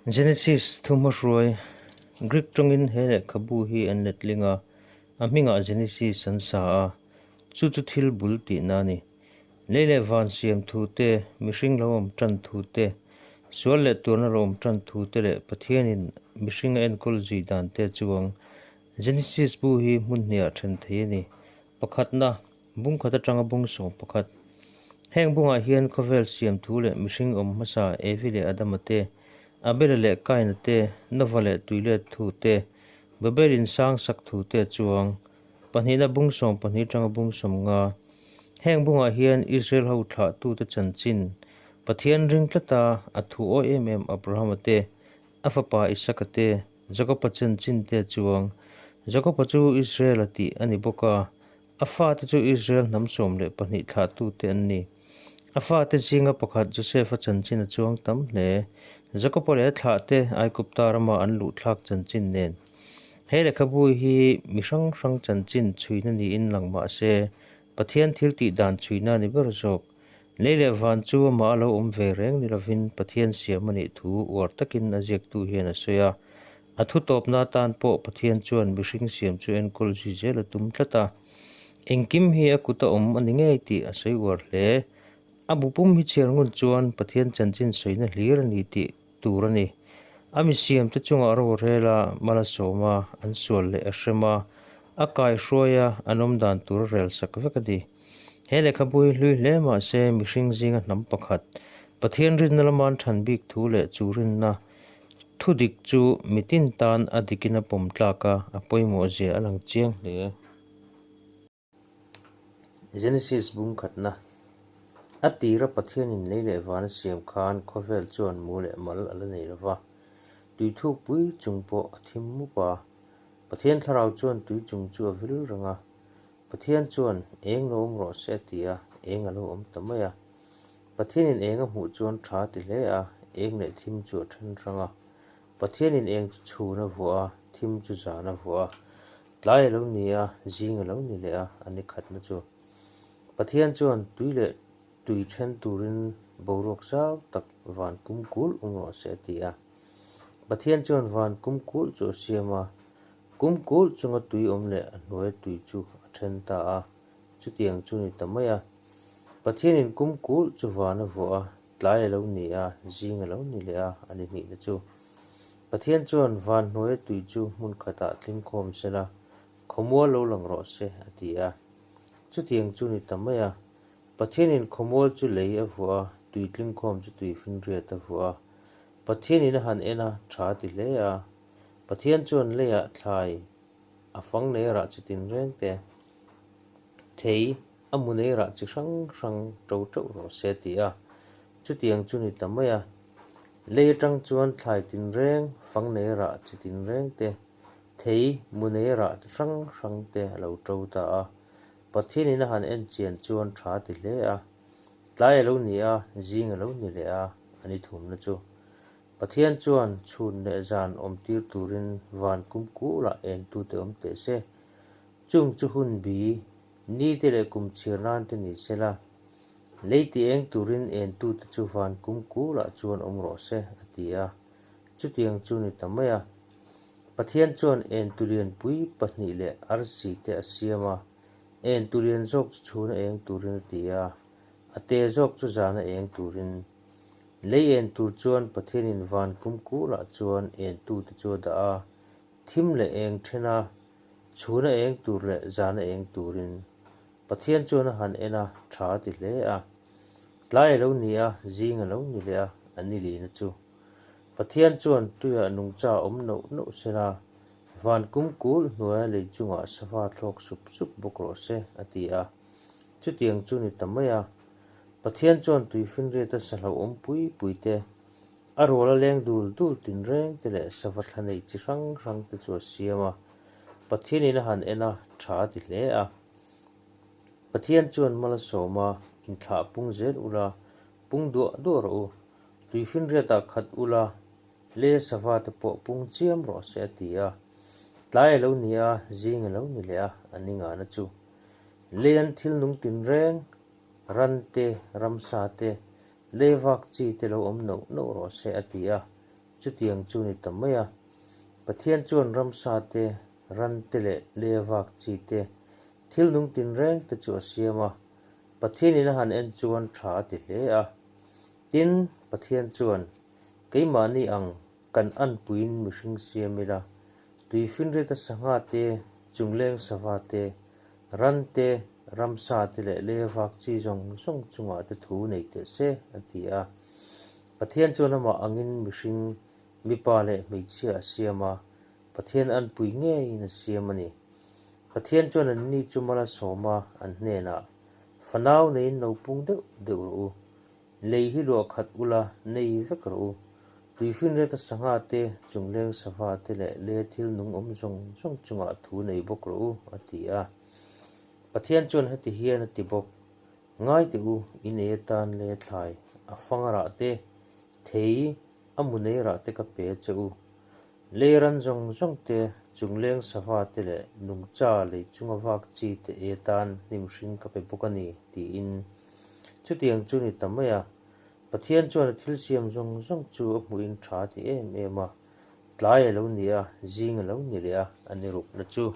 Genesis thuhmahruai, Greek tawngin he lehkhabu hi an letling a, a hmingah Genesis an sa a, chu chu thil bul tihna a ni. Lei leh van siam thu te, mihring lo awm tan thu te, sual leh tuarna lo awm tan thu te leh Pathianin mihring a enkawl zui dan te chuang Genesis bu hi hmun hnihah then thei a ni. Pakhatna, Bung khat atanga bung sawm pakhat. Heng bungah hian khawvel siam thu leh mihring awm hmasa Evi leh Adama te, Abela leh Kaina te, Nova leh Tuilet thu te, Babel in sang sak thu te a chuang. Pahnihna bung 12 atanga bung 50. Heng bungah hian Israel ho thlahtute chanchin, Pathian ring tlata a thu awi em em Abrahama te, a fapa Isaka te, Jakoba chanchin te a chuang. Jakoba chu Israel-a tih a ni bawk a, A fate chu Israel hnam 12 thlahtute an ni. A fate zinga pakhat Josefa chanchin a chuang tam hle. Jakoba leh a thlahte Aigupta rama an luhthlak chanchin nen. He lehkhabu hi mi hrang hrang chanchin chhuina niin lang mah se, Pathian thil tih dan chhuina a ni ber zawk. Lei leh van chu amah a lo awm ve reng ni lovin Pathian siam a nih thu uar takin a ziaktu hian a sawi a. A thu tawpna atan pawh Pathian chuan mihring siam chu enkawl zui zel a tum tlat a. Engkim hi a kut a awm a ni ngei tih a sawi uar hle. A bu pum hi chhiar ngun chuan Pathian chanchin sawina hlir a ni tih tur a ni. A mi siamte chungah ro rel a, mal a sawm a, an sual leh a hrem a, a kaihruai a, an awm dan tur a rel sak vek a ni. He lehkhabu hi hlui hle mah se mihring zinga hnam pakhat, Pathian rinna lama an than bik thu leh chu rinna thu dik chu mitin tan a dikin a pawm tlak a, a pawimawh zia a lang chiang hle. Genesis bung khatna A tira Pathianin lei leh van a siam khan khawvel chuan mu leh mal a la nei lo va, tui thukpui chung pawh a thim mup a. Pathian thlarau chuan tui chung chu a vil reng a, Pathian chuan, Eng lo awm rawh se a ti a, eng a lo awm ta mai a. Pathianin eng a hmuh chuan tha a ti hle a, eng leh thim chu a then hrang a. Pathianin eng chu chhun a vuah a, thim chu zan a vuah a. Tlai a lo ni a, zing a lo ni leh a, a ni khatna chu. Pathian chuan tui leh tui then turin boruak zau tak van kum kulh awm rawh se a ti a. Pathian chuan van kum kulh chu a siam a, Kum kulh chunga tui awm leh a hnuaia tui chu a then ta a, chutiang chu ni ta mai a. Pathianin kum kulh chu van a vuah a, tlai a lo ni a, zing a lo ni leh a, a ni hnihna chu. Pathian chuan van hnuaia tui chu hmun khatah tlingkhawm sela, khawmual lo lang rawh se, a ti a. Chutiang chu ni ta mai a. Pathianin khawmual chu lei a vuah a, tui tlingkhawm chu tuifinriat a vuah a. Pathianin a han en a, tha a ti hle a. Pathian chuan leiah thlai a fang nei rah chi tinreng te, thei a mu nei rah chi hrang hrang to teuh rawh se a ti a, chutiang chu ni ta mai a. Lei atang chuan thlai tinreng, fang nei rah chi tinreng te, thei mu nei rah hrang hrang te a lo to ta a. Pathianin a han en chian chuan tha a ti hle a, tlai a lo ni a, zing a lo ni leh a, a ni thumna chu. Pathian chuan chhun leh zan awm tir turin van kum kulah eng tute awm teh se. Chung chu hun bi, ni te leh kum chhir nan te ni se la. Lei ti eng turin eng tute chu van kum kulah chuan awm rawh se, a ti a. Chutiang chu ni ta mai a. Pathian chuan eng tulian pui pahnih leh arsi te a siam a, eng tulian zawk chu chhuna eng turin a ti a, a te zawk chu zana eng turin. Lei en tur chuan Pathianin van kum kulah chuan entute chu a dah a, thim leh eng then a, chhuna eng tur leh zana eng turin. Pathian chuan a han en a, tha a ti hle a. Tlai a lo ni a, zing a lo ni leh a, a ni lina chu. Pathian chuan tuiah nungcha awm noh noh sela, van kum kul hnuaia lei chungah sava thlawk sup sup bawk rawh se, a ti a. Chutiang chu ni ta mai a. Pathian chuan tuifinriata sahlauh awm pui pui te, a rual a leng dul dul tinreng te leh sava thla neih chi hrang hrang te chu a siam a. Pathianin a han en a, tha a ti hle a. Pathian chuan mal a sawm a, Inthlah pung zel ula, pung duah duah rawh u. Tuifinriatah khat ula, leia sava te pawh pung chiam rawh se a ti a. Tlai a lo ni a, zing a lo ni leh a, a ni ngana chu. Leian thil nung tinreng Ran te, ramsa te, lei vak chi te lo awm noh noh rawh se a ti a. Chutiang chu ni ta mai a. Pathian chuan ramsa te, ran te leh lei a vak chi te, thil nung tinreng te chu a siam a. Pathianin a han en chuan tha a ti hle a. Tin, Pathian chuan, Keimahni ang kan anpuiin mihring siam ila, tuifinriata sangha te, chungleng sava te, ran te, ramsa te leh lei a vak chi zawng zawng chungah te thu nei teh se, a ti a. Pathian chuan amah angin mihring, mipa leh hmeichhia a siam a, Pathian anpui ngeiin a siam a ni. Pathian chuan anni chu mal a sawm a, an hnenah, Fanau neiin lo pung deuh deuh rawh u. Lei hi luah khat ula nei vek rawh u. Tuifinriata sangha te, chungleng sava te leh lei thil nung awm zawng zawng chungah thu nei bawk rawh u, a ti a. Pathian chuan heti hian a ti bawk, Ngai teh u, in ei atan lei a thlai, a fang a rah te, thei, a mu nei rah te ka pe a che u. Lei ran zawng zawng te, chungleng sava te leh nungcha lei chunga vak chi te ei atan hnim hring ka pe bawk a ni, tiin. Chutiang chu ni ta mai a, Pathian chuan a thil siam zawng zawng chu a hmuhin tha a ti em em a, tlai a lo ni a, zing a lo ni leh a, a ni rukna chu.